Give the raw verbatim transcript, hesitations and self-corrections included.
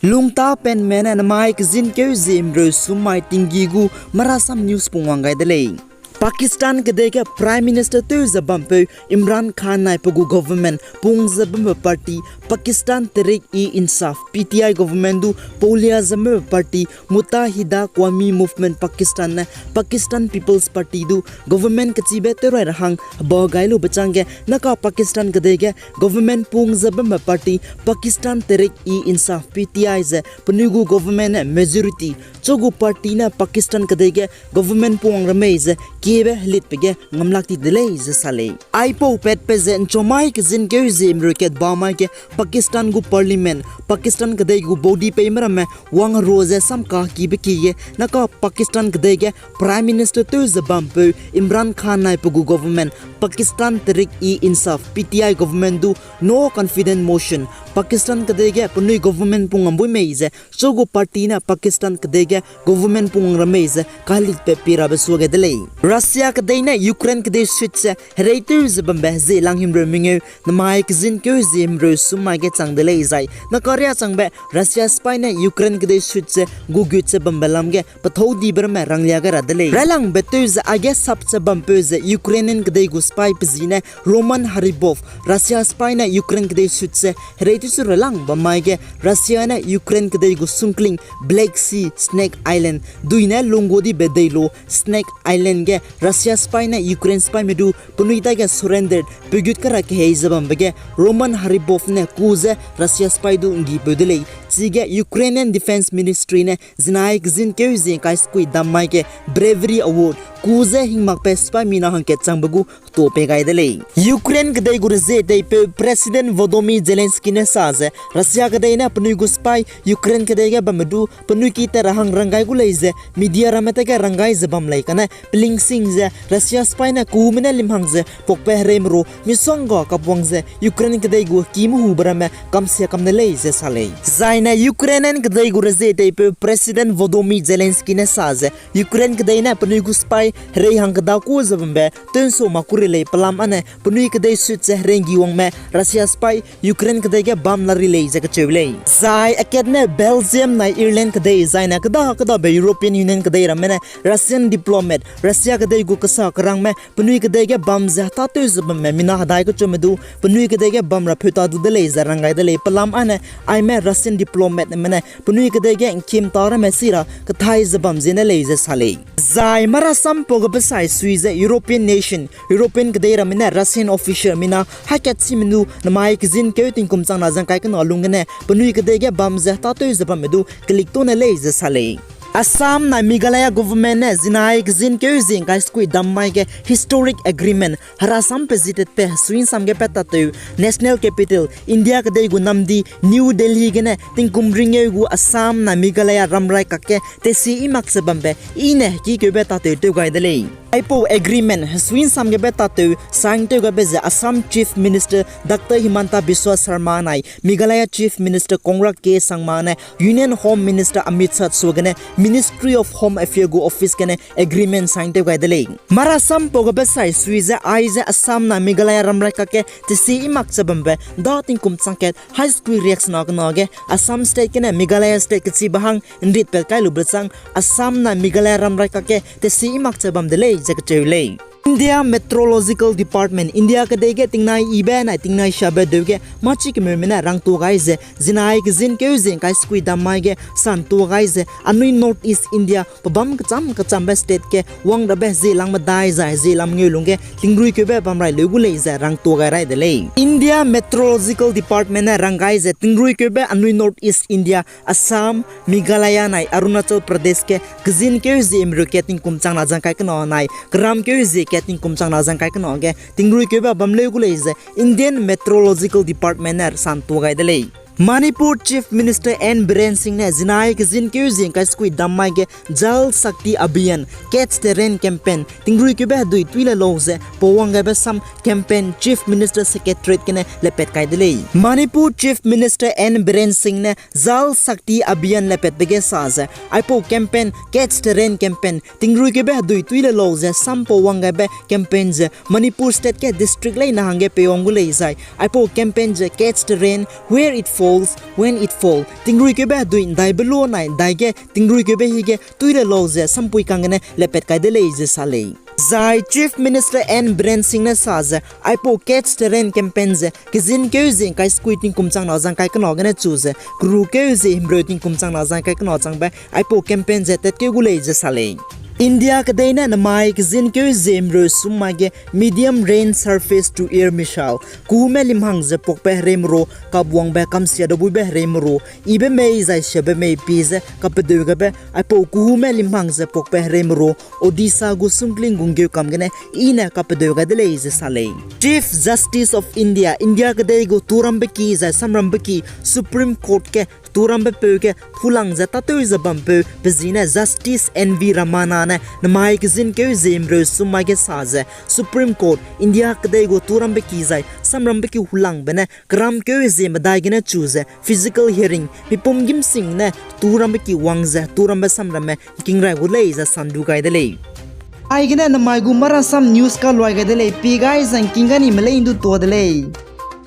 Lungtapenme ne namai kezin keu zie mreu sum mai tinggi gu Marasam News pungwang gai de lei. Pakistan kedei ge Prime Minister tew ze bampeu Imran Khan nai pe gu government pung ze bambe party Pakistan Tehreek-e-Insaf, P T I government du paulia ze bambe party Muttahida Qawmi Movement Pakistan ne Pakistan People's Party du government kechibe tew rai ra hang heba gai lube chângge naka Pakistan kedei ge government pung ze bambe party Pakistan Tehreek-e-Insaf, P T I ze penui gu government ne majority, chu gu party ne Pakistan kedei ge government pungwang ra mei ze kiebe helitbe ge ngamlak ti de lei ze sa lei. Aipau patbe ze nchomai kezin keu zie mreu kat ba mai ge Pakistan gu parliament, Pakistan kedei gu body peime ramme wang ro ze samkakibe ki ge naka Pakistan kedei ge Prime Minister tew ze bampeu Imran Khan nai pe gu government Pakistan Tehreek-e-Insaf, P T I government du no confidence motion Pakistan kedei ge penui government pungwang bui mei ze chu gu party ne Pakistan kedei ge government pungwang ra mei ze kahelitbe pie rabe suage de lei. Russia kedei ne Ukraine kedei sut ze hereitew ze bambe hezie lang himreu mengeu namai kezin keu zie mreu sum mai ge chang de lei zai naka riâ changbe Russia sipai ne Ukraine kedei sut ze gugut ze bambe lam ge pethâu dibe ramme ranglia gai ra de lei. Railangbe tew ze aige sap ze bampeu ze Ukrainian kedei gu sipai pe zi ne Roman Hrabov, Russia sipai ne Ukraine kedei sut ze hereitew su railang bam mai ge Russia ne Ukraine kedei gu sungkling Black Sea, Snake Island, dui ne lunggu dibe dei lu Snake Island ge Russia sipai ne Ukraine sipaime du penui tai ge surrender pegut kara kehei ze bambe ge Roman Hrabov ne ku ze Russia sipai du nggipeu de lei. Chige Ukrainian Defense Ministry ne zinai kezin keu zie ngkai sekui dam mai ge Bravery Award ku ze hingmakbe sipai mina hangkat changbe gu tuâ pei gai de lei. Ukraine kedei gu rezie teipeu President Volodymyr Zelensky ne sa ze Russia kedei ne penui gu sipai Ukraine kedei ge bambe du penui ki tat ra hang ranggai gu lei ze media ramme ta ge ranggai ze bam lei kane pelingsing ze Russia sipai ne kume ne lim hang ze pakbe hereime ru misongga kapwang ze Ukraine kedei gu ki mehube ramme kamsia kam de lei ze sa lei. Zai ne Ukrainian kedei gu rezie teipeu President Volodymyr Zelensky ne sa ze Ukraine kedei ne penui gu sipai herei hang keda ku ze bambe tew'nsu mak ku ri lei pelam âne penui kedei sut ze herei nggi wangme Russia sipai Ukraine kedei ge bam la ri lei ze kacheu lei. Zai akat ne Belgium nai Ireland kedei zai ne keda kedabe European Union kedei ramme ne Russian diplomat, Russia kedei gu kesa kerangme penui kedei ge bam ze hetâtew ze bamme mina hedai kecheume du penui kedei ge bam ra pheu ta du de lei ze ranggai de lei pelam âne aime Russian diplomatme ne penui kedei ge ngkim ta ramme si ra kethai ze bam ziene lei ze sa lei. Zai marasam pau gabe sai sui ze European nation, European kedei ramme ne Russian official mina hakat sime nu namai kezin keu tingkum changna zangkai kena lung gene penui kedei ge bam ze hetâtew ze bamme du kelik tune lei ze sa lei. Assam nai Meghalaya government ne zinai kezin keu zie ngkai sekui dam mai ge historic agreement herasam pe zi tatpe hesui nsam ge pat tatew national capital India kedei gu namdi New Delhi gene tingkum ringeu gu Assam nai Meghalaya ramrai kakge tesi i mak ze bambe i ne hekikeube tatew tew gai de lei. Aipau agreement hesui nsam gebe tatew sign tew gaibe ze Assam Chief Minister Doctor Himanta Biswa Sarma nai Meghalaya Chief Minister Conrad K Sangma ne Union Home Minister Amit Shah suagene Ministry of Home Affairs gu office gene agreement sign tew gai de lei. Marasam pau gabe sai sui ze aize Assam nai Meghalaya ramrai kakge tesi i mak ze bambe da tingkum changkat high school riaksena kena ge Assam state gene Meghalaya state kechibe hang nritpat kai lube chang Assam nai Meghalaya ramrai kakge tesi i mak ze bam de lei ze kacheu lei. India Meteorological Department, India kedei ge tingnai ibe nai tingnai siabe deu ge mâchi kemeume ne rangtuâ gai ze zinai kezin keu zie ngkai sekui dam mai ge santuâ gai ze anui North East India pebâm kecham kechambe state ge wang rabe hezie lang medai zai hezie lam ngeu lungge tingruikeube bam rai leu gu lei ze rangtuâ gai rai de lei. India Meteorological Department ne rang gai ze tingruikeube anui North East India, Assam, Meghalaya nai Arunachal Pradesh ge kezin keu zie mreu kat tingkum changna zangkai kena nai keram keu zie kat tingkum changna zangkai kena ge tingruikeube bam leu gu lei ze Indian Meteorological Department ne santuâ gai de lei. Manipur Chief Minister N Biren Singh ne zinai kezin keu zie ngkai sekui dam mai ge Jal Shakti Abhiyan, Catch the Rain campaign tingruikeube hedui tui le lau ze pau wang gaibe sam campaign Chief Minister Secretariat gene lepat kai de lei. Manipur Chief Minister N Biren Singh ne Jal Shakti Abhiyan lepatbe ge sa ze aipau campaign Catch the Rain campaign tingruikeube hedui tui le lau ze sam pau wang gaibe campaign ze Manipur state ge district leine hangge pei wang gu lei zai aipau campaign ze Catch the Rain where it falls falls when it fall. Tingruikeube hedui ’ndaibe lo nai ’ndai ge tingruikeube hige tui le lau ze sampui kang gene lepat kai de lei ze sa lei. Zai Chief Minister N Biren Singh ne sa ze, aipau Catch the Rain campaign ze kezin keu ze ’ngkai sekui tingkum chang na zang ’ngkai kena gene chu ze, keru keu ze himreu tingkum chang na zang ’ngkai kena changbe aipau campaign ze tatkeu gu lei ze sa lei. India kedei ne namai kezin keu ze himreu sum mai ge medium range surface to air missile, kuhume limhang ze pakbe hereime ru, kapwangbe kamsia dabuibe hereime ru, ibe mei zai siabe mei pie ze kapedeu gaibe aipau kuhume limhang ze pakbe hereime ru, Odisha gu sungkling gung geu kam gene i ne kapedeu gai de lei ze sa lei. Chief Justice of India, India kedei gu turambe ki zai samrambe ki Supreme Court ge turambe peu ge hulang ze tâtew ze bampeu pe zi ne Justice N V Ramana ne namai kezin keu ze himreu sum mai ge sa ze Supreme Court, India kedei gu turambe ki zai samrambe ki hulangbe ne keram keu ze medai gene chu ze physical hearing, mipum gîmsing ne turambe ki wang ze turambe samramme ’ngking rai gu lei ze sandu gai de lei. Aigene namai gu Marasam News kaluai gai de lei, pie gai zai ’ngking ga ni me lei ’ndu tuâ de lei.